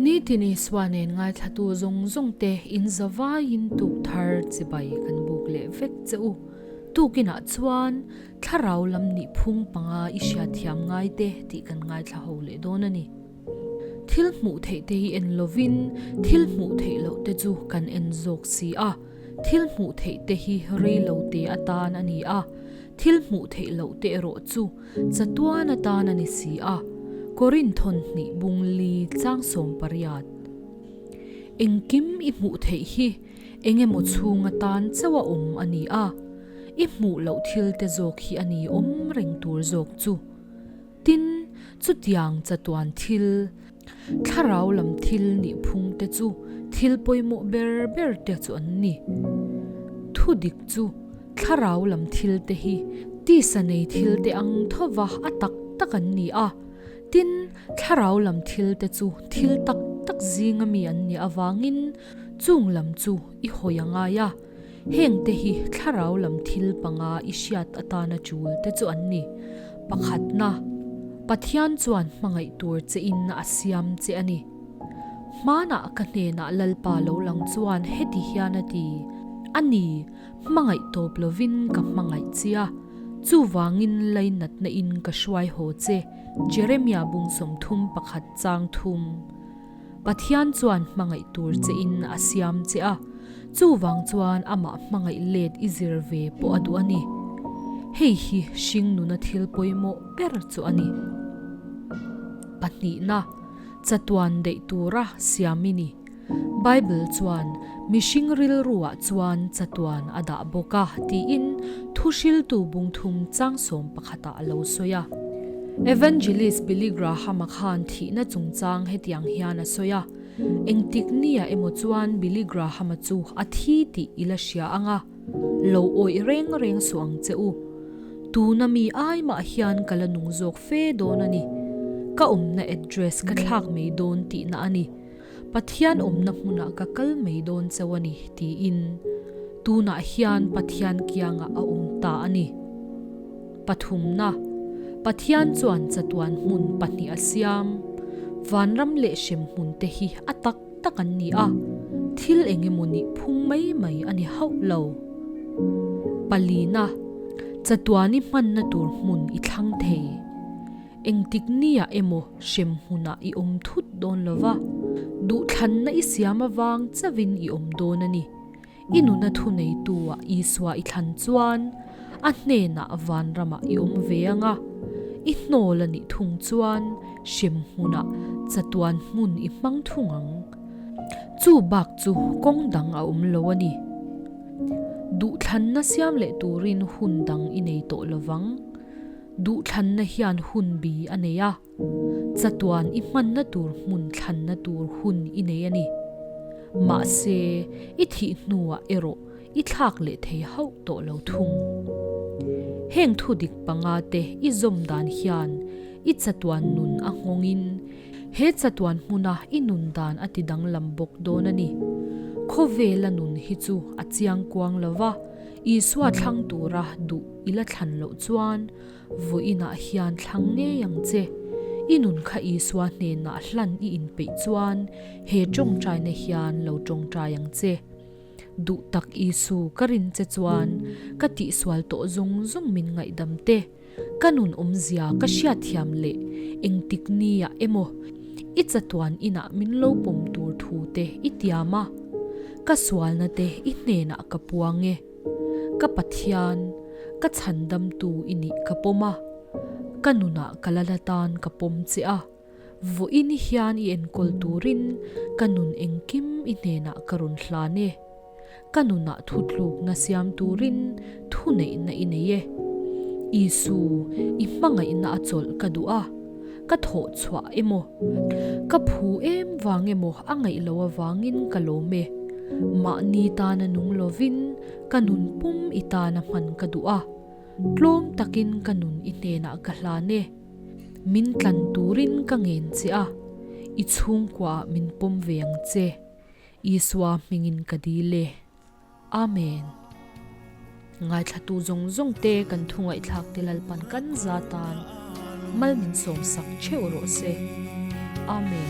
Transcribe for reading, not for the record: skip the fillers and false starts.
Nitin Isua nen ngaithlatu zawng zawng te in zavaiin tuk thar chibai kan buk leh vek che u. Tukinah chuan thlarau lam nih phung panga i hriatthiam ngai te tih kan ngaithla ho leh dawn a ni. Thil hmuh theih te hi en lovin thil hmuh theih loh te chu kan en zawk si a. Thil hmuh theih te hi rei lo te atan a ni a, thil hmuh theih loh te erawh chu chatuan atan a ni si a, Korinthon hnih bung li tlang 18. Engkim i hmuh theih hi eng emaw chhung atan chauh a awm a ni a, i hmuh loh thil te zawk hi a ni awm reng tur zawk chu. Tin, chutiang chatuan thil, thlarau lam thil nih phung te chu thil pawimawh ber ber te chu an ni. Thu dik chu thlarau lam thil te hi tisa nei thil te ang thova a tak tak an ni a, tin, thlarau lam thil te chu thil tak tak zinga mi an nih avangin chung lam chu i hawi a ngai a. Heng te hi thlarau lam thil panga i hriat atana tul te chu an ni. Pakhatna, Pathian chuan hmangaih tur che in a siam che a ni. Hmanah ka hnenah Lalpa lo lang chuan heti hian a ti, A ni, hmangaih tawp lovin ka hmangaih che a, chuvangin lainatna in ka hruai haw che, Jeremia bung 31 chang thum. Pathian chuan hmangaih tur che in a siam che a, chuvang chuan amah hmangaih let i zir ve pawh a duh a ni. Hei hi hringnuna thil pawimawh ber chu a ni. Pahnihna, chatuan daih tura siam i ni. Bible chuan mihring rilruah chuan chatuan a dah bawk a tiin thuhriltu bungthum chang 11 ah a lo sawi a. Evangelist Billy Graham-a khan thihna chungchang hetiang hian a sawi a, Engtik nia emaw chuan Billy Graham-a chu a thi tih i la hria ang a, lo awih reng reng suh ang che u. Tuna mi ai mah hian ka la nung zawk fe dawn a ni. Ka awmna address ka thlak mai dawn tihna a ni. Pathian awmna hmunah ka kal mai dawn chauh a ni, tiin tunah hian Pathian kiangah a awm ta a ni. Pathumna, Pathian chuan chatuan hmun pahnih a siam. Vanram leh hrem hmun te hi a tak tak an ni a, thil eng emaw nih phung mai mai a ni hauh lo. Palina, Chatuan i hmanna tur hmun i thlang thei. Engtik nia emaw hrem hmunah i awm thut dawn lo va, duhthlanna i siam avang chauhin i awm dawn a ni. I nuna thuneitu-ah Isua i thlan chuan a hnenah vanramah i awm ve ang a, i hnawl a nih thung chuan hrem hmunah chatuan hmun i hmang thung ang. Chu bak chu kawng dang a awm lo a ni. Duhthlanna siam leh turin hun dang i nei tawh lo vang. Duhthlanna hian hun bi a nei a, chatuan i hmanna tur hmun thlanna tur hun i nei a ni. Mahse, i thih hnuah erawh i thlak leh thei hauh tawh lo thung. Heng thu dik panga te i zawm dan hian i chatuan nun a nghawngin he chatuan hmuna i nun dan a ti danglam bawk dawn a ni. Khawvela nun hi chu a chiang kuang lo va, Isua thlang tura duh i la thlan loh chuan vawiinah hian thlang ngei ang che. I nun kha Isua hnenah hlan i inpeih chuan he tawngtaina hian lo tawngtai ang che. Duh tak Isu ka rin che chuan ka tihsual tawh zawng zawng min ngaihdam te. Ka nun awmzia ka hriatthiam leh engtik nia emaw i chatuan inah min lo pawm tur thu te i tiam a, ka sualna te i hnenah ka puang e. Ka Pathian, ka chhandamtu i nih ka pawm a, ka nunah ka la la tan ka pawm che a, vawiin hian i enkawl turin ka nun engkim i hnenah ka rawn hlan e. Ka nunah thutlukna siam turin thuneihna i nei e. Isu, i hmangaihna a chawlh ka duh a, ka thawh chhuah emaw, ka phu em vang emaw a ngaih loh avangin ka lawm e. Mahni tana nung lovin ka nun pum i tana hman ka duh a, tlawm takin ka nun i hnenah ka hlan e. Min tlan turin ka ngen che a, i chhungkuaah min pawm ve ang che. Isua hmingin ka dil e. Amen. Ngaithlatu zawng zawng te kan thu ngaihthlak te Lalpan kan za tan mal min sawm sak theuh rawh se. Amen.